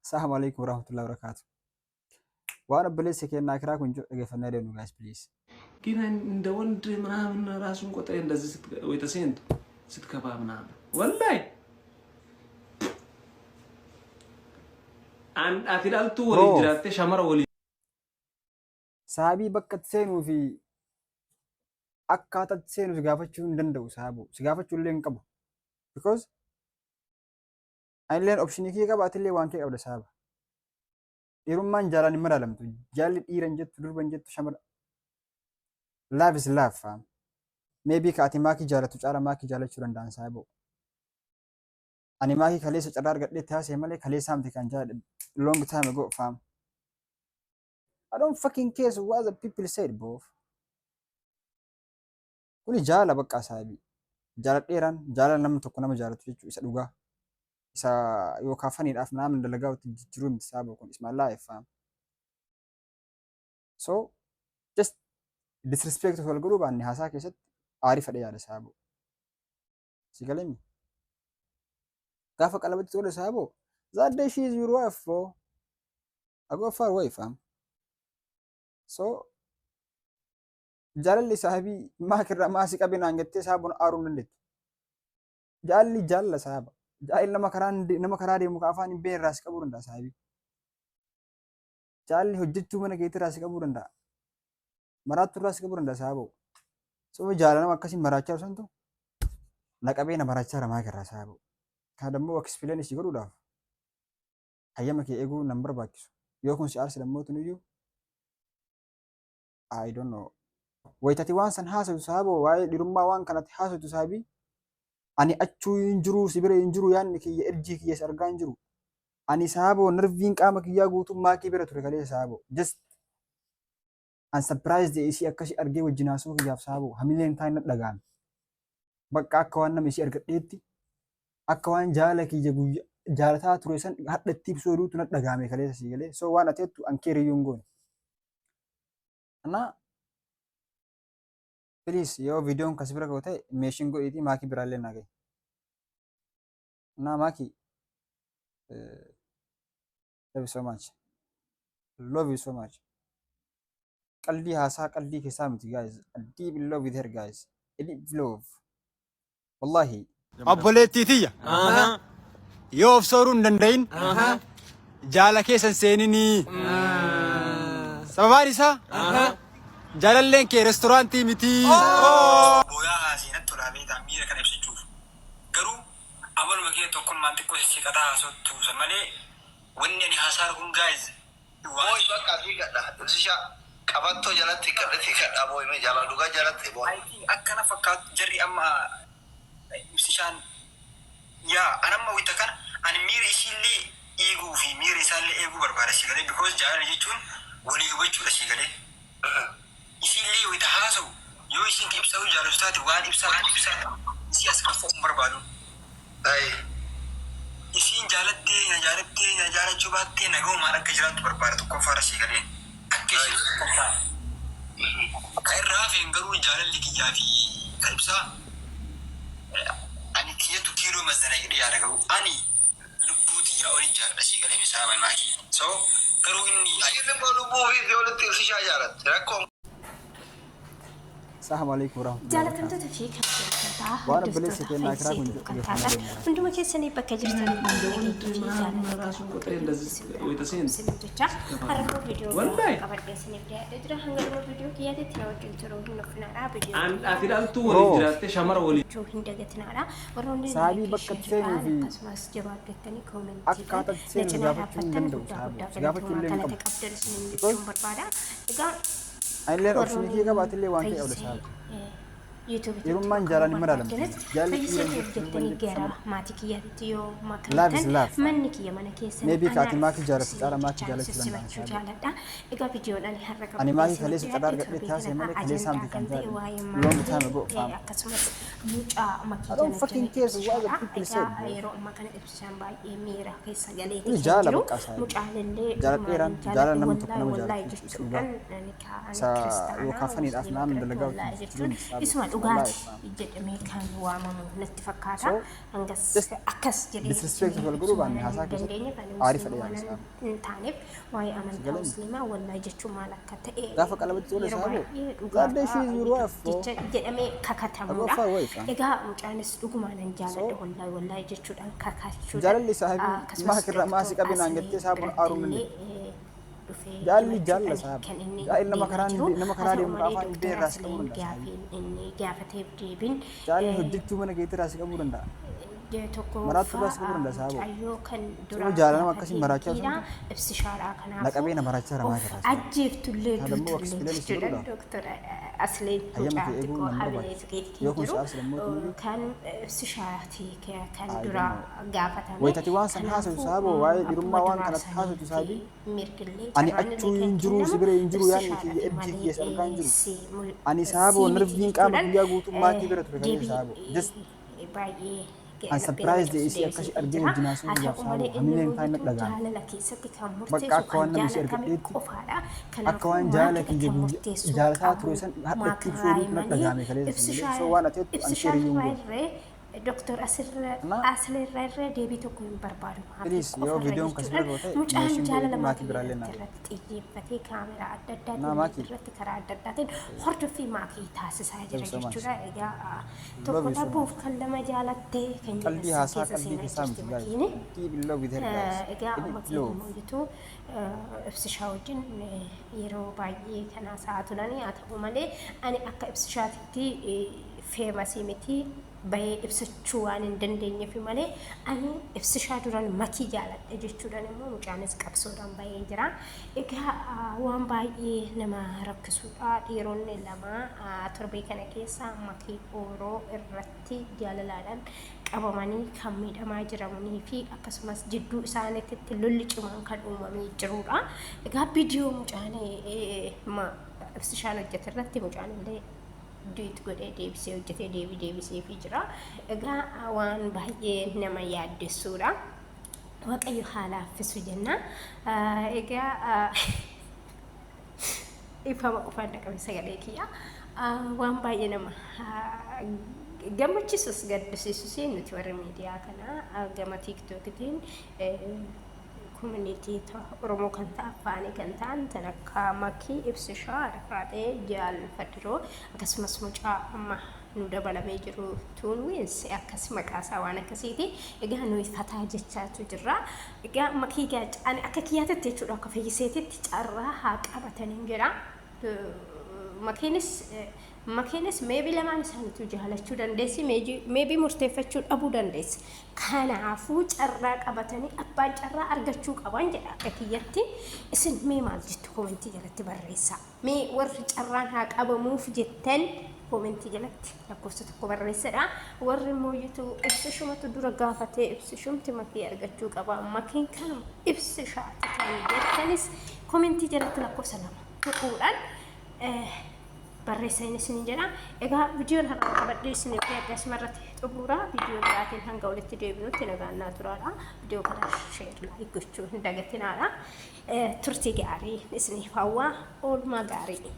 Assalamu alaikum warahmatullahi wabarakatuh. Waan obboleessi keenya akiraa kun jedhu dhageeffannee deemnu, guys, please. ግን እንደ ወንድ ምናምን ራሱን ቆጥሬ እንደዚህ ወይ ተሴንቱ ስትከባ ምናምን ወላይ ati dhaltuu waliin Bro. Jiraattee shamara waliin Saabii bakka itti seenuu fi akkaataa itti seenu si gaafachuu hin danda'u saaboo. Si gaafachuu illee hin qabu. Because anilleen optionii kee qaba, atillee waan kee qabda saaba. Dhiirummaan jaalaan hin madaalamtu. Jaalli dhiira hin jettu, durba hin jettu, shamara. Love is love, fam. Maybe ka ati maakii jaalattu caala maakii jaalachuu danda'an saaboo. Ani maakii kaleessa carraa argadhee itti haasa'e malee kaleessaa miti kan jaaladhe, long time ago, fam. I don't fucking care what the people said, bro. Kuni jaala bakka saabii. Jaaladheeraan jaalala namni tokko nama jaalatu jechuudha isa dhugaa. Isa yookaan faniidhaaf namni dalagaa itti jijjiiruu miti saaba kun, is my life, fam. So just disrespect wal godhuu baanne haasaa keessatti aarii fedhe yaada saaboo. Si galemi? Gaafa qalabatti godhe saaboo. That day she is your wife, bro. I go far away, fam. So jaalalli saabii maakirraa maasii qabinaan jettee saabuun aaruu hin dandeettu. Jaalli jaalla saaba. Jaalli nama karaa deemu ka afaan hin beekne irraa si qabuu danda'a saabii. Jaalli hojjechuu mana keetii irraa si qabuu danda'a. Maraattuu irraa si qabuu danda'a saaboo. So jaala nama akkasii maraachaa jiru santu na qabee na maraachaa jira maakirraa saaboo. Kana dammoo explain si godhuudhaaf hayyama kee eeguu nan barbaachisu. Yoo kun si aarse dammoo tunuyyuu, I don't know. Wayitati waan san haasawtu saaboo, waa'ee dhirummaa waan kanatti haasawtu saabii, ani achuu hin jiru, si bira hin jiru, yaadni kiyya erjii kiyya si argaa hin jiru. Ani saaboo nerviin qaama kiyyaa guutuun maakii bira ture kaleessa saaboo. Just an surprised isii akkasii argee wajjin haasawuu kiyyaaf saaboo hamileen taa'in na dhaga'ame. Bakka akka waan nama isii argadheetti, akka waan jaala kiyya guyyaa jaalataa ture san hadha itti ibsuu oduutu na dhaga'ame kaleessa, sii galee. So waan ati jettu an keeriyyuu hin goone. Ana please, yoo viidiyoon kasi bira ga'u ta'e meeshin godhiitii maakii biraallee naa gahi. Naa maakii, love you so much. Love you so much. Qaldii haasaa qaldii keessaa miti, guys. I deep in love with her, guys. I deep love. Wallahi. Obboleettii tiyya. Yoo of sooruu hin danda'in jaala keessan seeninii. Sababaan isaa jaalalleen kee reestooraantii miti. Booyaa haasee natti tolaa beektaa miira kana ibsachuuf. Garuu amaluma kee tokkummaan xiqqoo sissiqataa haasoftu malee wanni ani haasaa kun, guys, waan Booyi bakka fiigadha. Ibsisha qabattoo jalatti hiikkadhe fiigadha booyi mee jaalala dhugaa jalatti booyi. I think akkana fakkaatu jarri amma ibsishaan yaa anamma wita kana ani miira ishiillee eeguu fi miira isaallee eeguu barbaada, si galee? Because jaalala jechuun walii hubachuudha, si galee? Ishiillee wita haasa'u yoo ishiin ibsa'uu jaalatu taate waan ibsaa isii as kaffa'uu hin barbaadu. Ayi. Isiin jaalattee na jaalattee na jaalachuu baattee nagahumaan akka jiraattu barbaada tokkoffaadha, si galee? Akka isiin tokkoffaa. Ka irraa hafeen garuu jaalalli kiyyaa fi ka ibsaa ani kiyyatu kiiloo mazzana jedhee yaada, garuu ani lubbuu tiyyaa olin jaaladha, si galee misaa maakii? So garuu inni Isiin immoo lubbuu ofii olitti ibsishaa jaalatti. Rakkoon Assalamu alaikum warahmatullahi wabarakatuh. Jaalatamtoota fi kabajamtoota Waan obboleessi hordoftoota keenya akiraa kun Fayyisee jedhu kan dhaggeeffannee taatan deemna. hunduma keessanii bakka jirtanitti እንደ ወንድ nageenya fi ምናምን jaalala ራሱን ቆጥሬ እንደዚህ ወይ ተሴንቱ isiniif jecha har'a immoo viidiyoo Wallahi. qabadhee isiniif dhiyaadhee jira. Hanga dhuma viidiyoo kiyyaatitti na wajjin turuu hin nuffinaadha. Viidiyoo ati dhaltuu waliin Bro. jiraattee shamara waliin gochuu hin dagatinaadha. Warroonni Saabii like, bakka itti share seenuu fi akkasumas jabaadhattanii commentiidhaan akkaataa itti na seenu si cinaa gaafachuu hin dhaabbattan danda'u guddaa saaboo. guddaa Si gaafachuu galatoomaa illee hin galata qabu. qabdan isiniin Because jechuun barbaada. Egaa anilleen optionii kee qaba, atillee waan kee qabda Fayyisee saaba. YouTubeitti Dhiirummaan jaalaan hin madaalamtu. Jaalli Fayyisee dhiira hin jettu, durba hin jettanii jettu, gara shamara. maatii kiyyaatti yoo Love is makamtan love. manni kiyya mana keessan Maybe ka ati anaa maakii jaalattu caala maakii jaalachuu danda'an sissimachuu saaba. jaaladha. Egaa viidiyoon ani har'a Ani maakii qabadhee kaleessa isiniif carraa dhiyaadhe argadhee torbee taasise kana malee kaleessaa ajandaa miti kan kan ta'e jaaladhe. waa'ee Long time ago, maatii fam. akkasumas mucaa I don't fucking makiijana care what the people said, Egaa bro. yeroo ammaa kana ibsishaan baay'ee miira keessa galeeti Kuni kan jaala jiru. bakka isaa. Mucaalillee Jaaladheeraan jaalala namni tokko nama wallaahi jaalatu isa dhugaa. jechuudhaan ani Isa kiristaanaa yookaan faniidhaaf musliima namni biratti dalagaa wallaahi hojjetu jechuun jiruun isaa isuma dhugaa. dhugaati Wallaahi. jedhamee kan waamamu natti fakkaata. So, Hangas just akkas jedhee disrespect wal godhuu baanne haasaa hin dandeenye keessatti kan aarii fedhe musliima yaada waan hin taaneef waa'ee amantaa Galeen. musliimaa wallaahi jechuun maal akka ta'e Gaafa qalabatti tole yeroo saaboo, baay'ee that day she is your dhugaadha wife, bro. jecha jedhamee kakatamudha. Go far away, fam. Egaa mucaanis dhugumaan hin jaaladha So, wallaahi wallaahi jechuudhaan kakachuudhaan jaalalli saahibii akkasumas maakirraa maasii Dr. qabinaan Aslee jettee saabuun aaruun biratti hin illee, dhufee Jaalli jaalla himachuudhaan saaba. kan inni Jaalli nama deemaa karaan jiru. nama Haa karaa ta'u deemu malee afaan Dr. dhibee irraa si qabuu Asleen danda'a saahibii. gaafiin inni gaafateef deebiin Jaalli hojjechuu mana keetti irraa si qabuu danda'a. Maraattuu irraa si qabuu danda'a saaboo. Mucayyoo kan Soo jaalala nama akkasii maraachaa osoo hin Ibsishaadhaa kanaafuu Naqabee na maraachaa jira maal irraa saaba. ajjeeftullee Kana immoo duutullee explain si jechuudha godhuudha. Dr. Asleen Hayyama mucaa kee eeguun xiqqoo nama hamilee barbaachisa. tuqeeti Yoo kan kun jiru si'aaf silmmoo kamiyyuu kan ibsishaati kan I dura don't know. gaafatame. Wayitati waan san haasa'u saaboo waa'ee dhirummaa waan kanatti haasa'u saabii ani achuu hin jiru si bira hin jiru yaadni kiyya erjii kiyya si argaa hin jiru. Ani saaboo nerviin qaama guyyaa guutuu maakii bira ture kan saaboo. Just Baay'ee I'm surprised isii akkasii argee wajjin haasa'uu guyyaaf saaboo hamileen faayina dhaga'ame. Jaalala keessatti kan Bakka murteessu akka waan kan namni si jaalatame argadheetti qofaadha. akka waan jaalala kiyya guyyaa jaalataa ture san hadha itti ibsuu na dhaga'ame kaleessa san malee. So waan ati jettu ani shiriyyuu hin godhu. Doktor Asirra irra deebii tokko hin barbaadu. Please, yoo viidiyoon kan sirra ta'e, Mucaan meeshaan jaalala godhee maakii maatii biraallee naa irratti xiyyeeffatee kaameraa adda Naa addaatiin maakii. irratti karaa adda addaatiin hordoffii maakii taasisaa jira Love you so much. jechuudha. Egaa Love tokko you so dhabuuf kan lama jaalattee kan Qalbii jedhan haasaa keessa qalbii seenaa keessaa jirti miti guys. makiini. Deep in love with her guys. Egaa Deep makiin love. moojitu ibsishaa wajjin yeroo baay'ee kana sa'a turanii haa ta'u malee ani akka ibsishaatitti feemasii miti bahee ibsachuu waan hin dandeenyeef malee ani ibsishaa duran makii jaaladha jechuudhaan immoo mucaanis qabsoodhaan bahee jira. Egaa waan baay'ee nama rakkisuudha. Dhiironni lama torbee kana keessa makii ooroo irratti jaalalaadhaan qabamanii kan miidhamaa jiranii fi akkasumas jidduu isaaniitti lolli cimaan kan uumamee jirudha. Egaa viidiyoo mucaan ibsishaan hojjete irratti mucaan illee duet godhee deebisee hojjetee deebii deebiseefii jira. Egaa waan baay'ee nama yaaddessuudha. Waaqayyo haa laaffisu jenna. Egaa ifama qofaan dhaqame sagalee kiyya. Waan baay'ee nama gammachiisus gaddisiisus nuti warri miidiyaa kana gama tiiktookitiin community Oromoo kan ta'an afaanii kan ta'an tan akka Makii Ibsishaa Arfaaxee Jaal Fadiroo akkasumas mucaa amma nu dabalamee jiru tuun wiins akkas maqaasaa waan akkasiiti. Egaa nuyi fataa jechaatu jirra. Egaa Makii ani akka kiyyaatitti jechuudha akka fayyiseetitti carraa haa qabatanii jira. Makiinis maybe lamaan isaaniitu jaalachuu dandeessi, maybe murteeffachuu dhabuu dandeessi. Kanaafuu carraa qabatanii abbaan carraa argachuu qaban jedha akka kiyyatti. Isin mee maal jettu koomentii jalatti barreessaa. Mee warri carraan haa qabamuuf jettan koomentii jalatti lakkoofsa tokko barreessadha. Warri mooyitu ibsishumatu dura gaafatee ibsishumti makii argachuu qaba. Makiin kanuma ibsishaati kan jettanis koomentii jalatti lakkoofsa 2 tuquudhaan barreessan isin jedha. Egaa viidiyoon har'a qabadhee isiniif dhiyaadhe asuma irratti xumura. Viidiyoo biraatiin hanga walitti deebinutti nagaan naa turaadha. Viidiyoo kana share like gochuu hin dagatinaadha. Turtii gaarii isiniif hawwaa. Oolmaa gaarii.